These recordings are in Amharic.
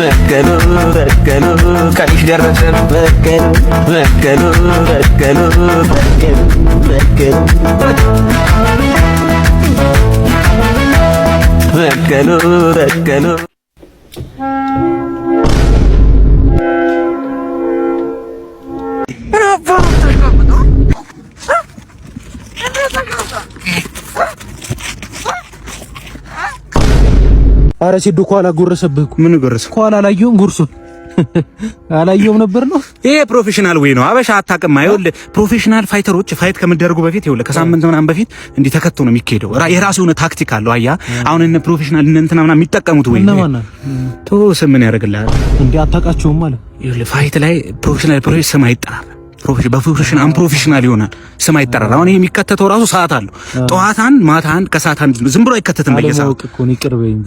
በቀሉ በቀሉ ቀንሽ ደረሰ በቀሉ በቀሉ በቀሉ በቀሉ በቀሉ በቀሉ በቀሉ። አረ ሲዱ ከኋላ ጎረሰብህ እኮ። ምን ጎረሰ? ከኋላ አላየሁም፣ ጉርሱን አላየሁም ነበር ነው። ይሄ professional way ነው። አበሻ አታውቅም። ይኸውልህ professional fighter ኦች fight ከመደረጉ በፊት ይኸውልህ ከሳምንት ምናምን በፊት እንዲህ ተከቶ ነው የሚካሄደው። የራሱ የሆነ ታክቲክ አለው። አያ አሁን እነ professional እነ እንትና ምናምን የሚጠቀሙት way እነማን? ቶ ስም ምን ያደርግልሃል እንዴ? አታውቃቸውም ማለት። ይኸውልህ fight ላይ professional ስም አይጠራም። በ profession unprofessional ይሆናል። ስም አይጠራም። አሁን ይሄ የሚከተተው ራሱ ሰዓት አለው። ጠዋት አንድ፣ ማታ አንድ፣ ከሰዓት አንድ ዝም ብሎ አይከተትም። በየሰዓቱ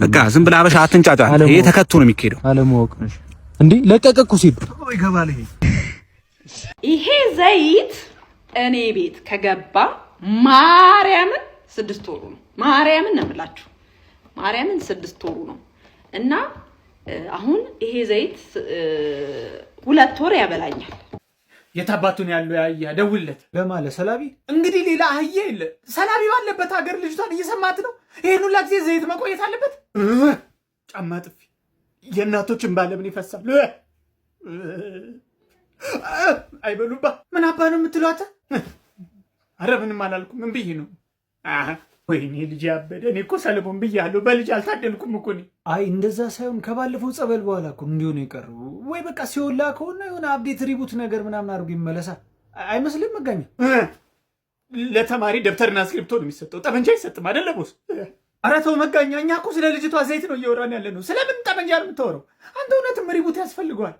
በቃ ዝም ብለህ አበሻ አትንጫጫ። ይሄ ተከቶ ነው የሚካሄደው። አለማወቅ እንዴ ለቀቀ እኮ ሲሉ ይሄ ዘይት እኔ ቤት ከገባ ማርያምን 6 ወሩ ነው። ማርያምን ነው የምላችሁ። ማርያምን 6 ወሩ ነው እና አሁን ይሄ ዘይት 2 ወር ያበላኛል። የታባቱን ያለው ያያ ደውልለት ለማለ ሰላቢ። እንግዲህ ሌላ አህያ የለ። ሰላቢ ባለበት ሀገር ልጅቷን እየሰማት ነው። ይሄን ሁላ ጊዜ ዘይት መቆየት አለበት። ጫማ ጥፊ የእናቶችን ባለምን ይፈሳል። አይበሉባ ምን አባ ነው የምትሏት? አረ ምንም አላልኩም። ምን ብዬ ነው? ወይኔ ልጅ ያበደ። እኔ እኮ ሰለሞን ብያለሁ። በልጅ አልታደልኩም እኮ እኔ። አይ እንደዛ ሳይሆን ከባለፈው ጸበል በኋላ እኮ እንዲሆነ የቀረው ወይ በቃ ሲወላ ከሆነ የሆነ update reboot ነገር ምናምን አድርጎ ይመለሳል። አይመስልም? መጋኛ ለተማሪ ደብተርና እስክሪብቶ ነው የሚሰጠው፣ ጠመንጃ አይሰጥም። አይደለ boss? ኧረ ተው መጋኛ፣ እኛ እኮ ስለ ልጅቷ ዘይት ነው እያወራን ያለ ነው። ስለምን ጠመንጃ ነው የምታወራው አንተ? እውነትም reboot ያስፈልገዋል።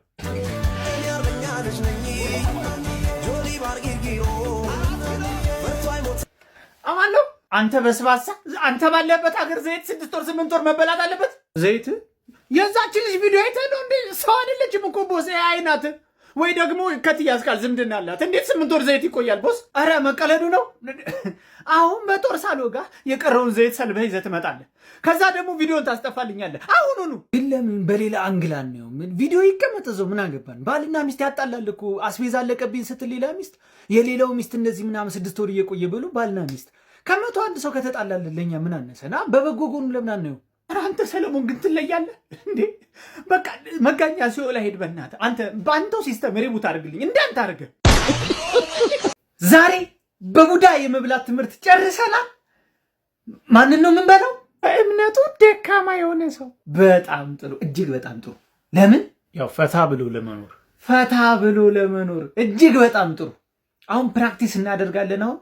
አማን ነው አንተ በስባሳ፣ አንተ ባለበት ሀገር ዘይት 6 ወር 8 ወር መበላት አለበት። ዘይት የዛችን ልጅ ቪዲዮ አይተህ ነው እንዴ? ሰው አይደለችም እኮ boss፣ AI ናት። ወይ ደግሞ ከትያዝ ቃል ዝምድና አላት። እንዴት 8 ወር ዘይት ይቆያል boss? አረ መቀለዱ ነው። አሁን በጦር ሳልወጋ የቀረውን ዘይት ሰልበህ ይዘህ ትመጣለህ። ከዛ ደግሞ ቪዲዮን ታስጠፋልኛለህ። አሁኑኑ። ግን ለምን በሌላ angle አናየውም? ቪዲዮ ይቀመጥ እዛው፣ ምን አገባን? ባልና ሚስት ያጣላል እኮ። አስቤዛ አለቀብኝ ስትል ሌላ ሚስት፣ የሌላው ሚስት እንደዚህ ምናምን 6 ወር እየቆየ ብሎ ባልና ሚስት ከመቶ አንድ ሰው ከተጣላልን ለእኛ ምን አነሰና? በበጎ ጎኑ ለምን አናየው? ኧረ አንተ ሰለሞን ግን ትለያለህ እንዴ! በቃ መጋኛ ሲኦል ሄድ። በእናትህ አንተ በአንተው system reboot አድርግልኝ እንዳንተ አድርገህ። ዛሬ በቡዳ የመብላት ትምህርት ጨርሰናል። ማንን ነው የምንበላው? በእምነቱ ደካማ የሆነ ሰው። በጣም ጥሩ፣ እጅግ በጣም ጥሩ። ለምን? ያው ፈታ ብሎ ለመኖር። ፈታ ብሎ ለመኖር፣ እጅግ በጣም ጥሩ። አሁን practice እናደርጋለን። አሁን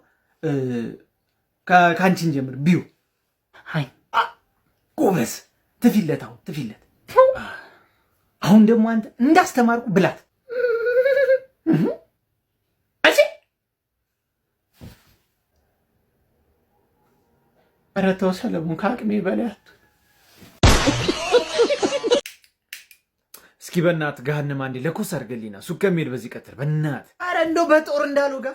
ከአንቺን ጀምር። ቢዩ። ሀይ። ጎበዝ። ትፊለት፣ አሁን ትፊለት። አሁን ደግሞ አንተ እንዳስተማርኩ ብላት። እሺ። ኧረ ተው ሰለሞን፣ ከአቅሜ በላይ አትሁን። እስኪ በእናትህ ገሃነም አንዴ ለኮስ አድርገልኝና ሱቅ ከሚሄድ በዚህ ቀጥል። በእናትህ ኧረ እንደው በጦር እንዳልወጋ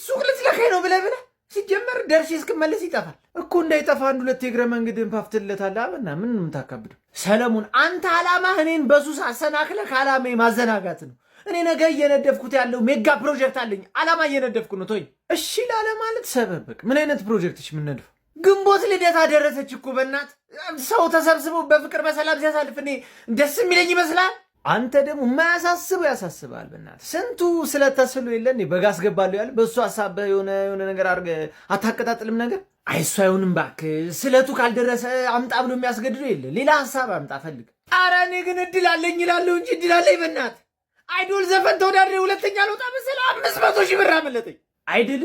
ሱቅ ልትለካኝ ነው ብለህ ብለህ ሲጀመር ደርሼ እስክመለስ ይጠፋል እኮ። እንዳይጠፋ አንድ ሁለት የእግረ መንገድን ፓፍትለታለህ። አበና ምን የምታካብደው ሰለሞን፣ አንተ ዓላማህ እኔን በሱስ አሰናክለህ ከዓላማዬ ማዘናጋት ነው። እኔ ነገ እየነደፍኩት ያለው mega project አለኝ። ዓላማ እየነደፍኩ ነው። ተወኝ እሺ ላለማለት ሰበብ በቃ። ምን አይነት ፕሮጀክትሽ የምንነድፈው? ግንቦት ልደታ ደረሰች እኮ በእናት፣ ሰው ተሰብስቦ በፍቅር በሰላም ሲያሳልፍ እኔ ደስ የሚለኝ ይመስላል? አንተ ደግሞ የማያሳስበው ያሳስባል። በእናትህ ስንቱ ስለተስሎ የለ እንዴ በጋ አስገባለሁ ያለ በእሱ ሀሳብ የሆነ የሆነ ነገር አድርገህ አታቀጣጥልም ነገር። አይ እሱ አይሆንም እባክህ። ስለቱ ካልደረሰ አምጣ ብሎ የሚያስገድደው የለ። ሌላ ሀሳብ አምጣ ፈልግ። ኧረ እኔ ግን እድል አለኝ እላለሁ እንጂ እድል አለኝ። በእናትህ አይዶል ዘፈን ተወዳድሬ ሁለተኛ ልወጣ መሰለህ 500,000 ብር አመለጠኝ። አይድል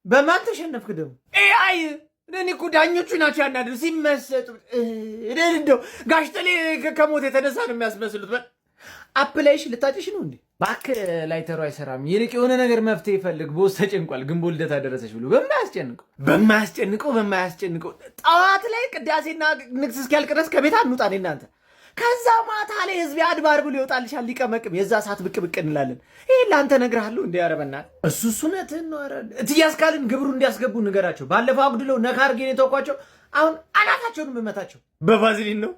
በማን ተሸነፍክ ደግሞ? AI። እኔ እኮ ዳኞቹ ናቸው ያናድዱ ሲመሰጡ። እኔ እንደው ጋሽ ጥሌ ከሞት የተነሳ ነው የሚያስመስሉት። አፕላይሽ ልታጭሽ ነው እንዴ? እባክህ ላይተሩ አይሰራም። ይልቅ የሆነ ነገር መፍትሄ ይፈልግ። boss ተጨንቋል። ግንቦት ልደታ ደረሰች ብሎ በማያስጨንቀው በማያስጨንቀው በማያስጨንቀው ጠዋት ላይ ቅዳሴና ንግስ እስኪያልቅ ድረስ ከቤት አንውጣ እኔ እናንተ። ከዛ ማታ ላይ ህዝብ አድባር ብሎ ይወጣልሻል ሊቀመቅም የዛ ሰዓት ብቅ ብቅ እንላለን። ይሄን ለአንተ እነግርሃለሁ። እንዲ ኧረ በእናትህ እሱ እውነትህን ነው። ኧረ እትያስካልን ግብሩ እንዲያስገቡ ንገራቸው። ባለፈው አጉድለው ነካ አድርጌ ነው የተውኳቸው። አሁን አናታቸውን የምመታቸው በቫዝሊን ነው።